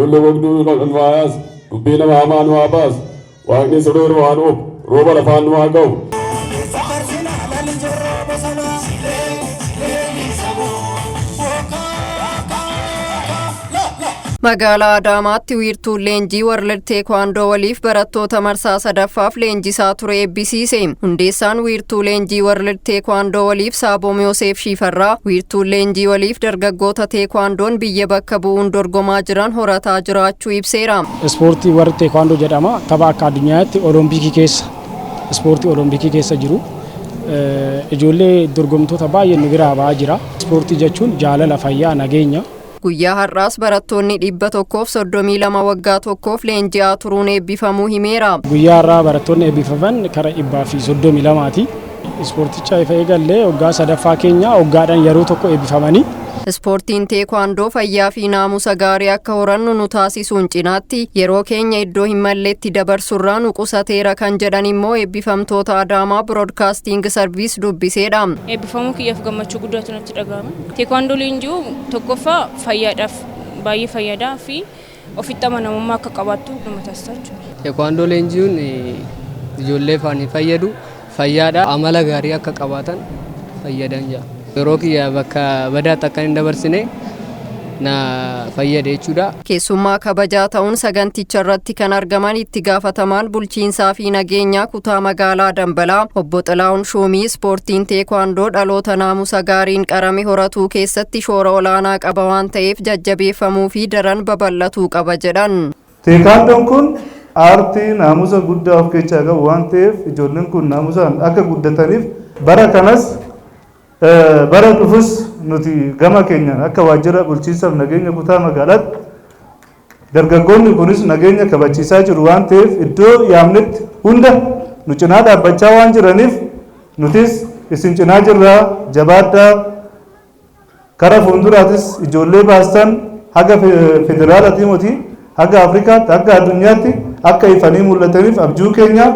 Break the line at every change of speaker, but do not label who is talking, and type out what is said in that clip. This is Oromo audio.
Fuulli gogduu nu haa yaasu, dubbii nama hamaa nu haa baasu. Waaqni sururu haa nuuf, rooba lafaan nu haa ga'u.
Magaalaa Adaamaatti wiirtuun leenjii World Teekwaandoo waliif barattoota marsaa sadaffaaf leenjisaa ture eebbisiise. Hundeessaan wiirtuu leenjii World Teekwaandoo waliif Saaboom Yoseef Shiifarraa wiirtuun leenjii waliif dargaggoota teekwaandoon biyya bakka bu'uun dorgomaa jiran horataa jiraachuu ibseera.
Ispoortii World Teekwaandoo jedhama. Tapha akka addunyaatti Olompikii keessa ispoortii Olompikii keessa jiru. Ijoollee dorgomtoota baay'ee nu biraa ba'aa jira. Ispoortii jechuun jaalala, fayyaa, nageenya.
Guyyaa har'aas barattoonni 132 waggaa tokkoof leenji'aa turuun eebbifamuu himeera.
Guyyaa har'aa barattoonni eebbifaman kara 132ti. Ispoorticha ifa eegallee waggaa sadaffaa keenya waggaadhaan yeroo tokko eebbifamanii.
Ispoortiin teekwaandoo fayyaa fi naamusa gaarii akka horannu nu taasisuun cinaatti yeroo keenya iddoo hin malletti dabarsurraa nu qusateera kan jedhan immoo eebbifamtoota Adaamaa Broadcasting Service dubbiseedha.
Eebbifamuu kiyyaaf gammachuu guddaatu natti dhaga'ama. Teekwaandoo leenji'uu tokkoffaa fayyaadhaaf baay'ee fayyadaa fi ofitti amanamummaa akka qabaattu nama taasisa jechuudha.
Teekwaandoo leenji'uun ijoollee faanii fayyadu fayyaadha amala gaarii akka qabaatan fayyadan jira. Yeroo kiyya bakka badaatti akka hin dabarsine na fayyade jechuudha.
Keessummaa kabajaa ta'uun saganticha irratti kan argaman itti gaafatamaan bulchiinsaa fi nageenyaa kutaa magaalaa Dambalaa obbo Xilaa'uun Shuumii ispoortiin teekwaandoo dhaloota naamusa gaariin qarame horatuu keessatti shoora olaanaa qaba waan ta'eef jajjabeeffamuu fi daran babal'atuu qaba jedhan.
Teekwaandoon kun aartii naamusa guddaa of keessaa qabu waan ta'eef ijoolleen kun naamusaan akka guddataniif bara kanas bara dhufus nuti gama keenyaan akka waajjira bulchiinsaaf nageenya kutaa magaalaatti dargaggoonni kunis nageenya kabachiisaa jiru waan ta'eef iddoo yaamnetti hunda nu cinaa dhaabbachaa waan jiraniif nutis isin cinaa jirraa jabaadhaa kara fuulduraatis ijoollee baastan haga federaalatii moti haga Afrikaatti haga addunyaatti akka ifanii mul'ataniif abjuu keenya.